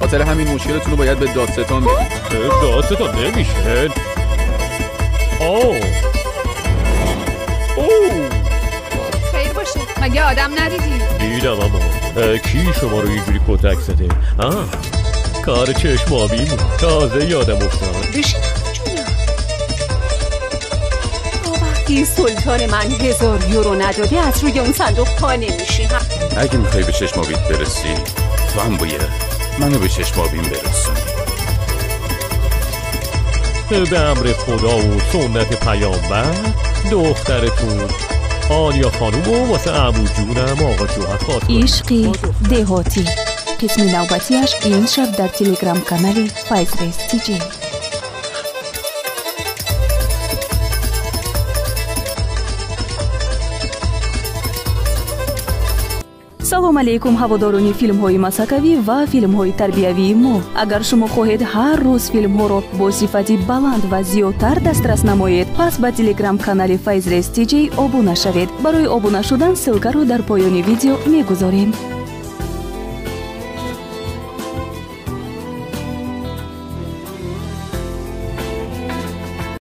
خاطر همین مشکلتون رو باید به دادستان بدید. دادستان نمیشه. اوه اوه، خیر باشه، مگه آدم ندیدی؟ دیدم، اما کی شما رو اینجوری کتک زده؟ آه، کار چشم آبی بود، تازه یادم افتاد. بشین جونم. تا وقتی سلطان من 1000 یورو نداده از روی اون صندوق پا نمیشی. اگه میخوای به چشم آبیت برسی، تو هم باید منو به چشم آبیم برسونی. به امر خدا و سنت پیامبر، دخترتون آنیا خانوم و واسه عمو جونم آقا جوهر خواستگاری. Ишқи деҳотӣ، қисми навбатиаш ин шаб дар телеграм-канали Файзрес Тиҷи. Салом алейкум, ҳаводорони филмҳои масакавӣ ва филмҳои тарбиявии мо. Агар шумо хоҳед ҳар рӯз филмҳоро бо сифати баланд ва зиёдтар дастрас намоед, пас ба телеграм-канали Файзрес Тиҷей обуна шавед. Барои обуна шудан ссылкаро дар поёни видео мегузорем.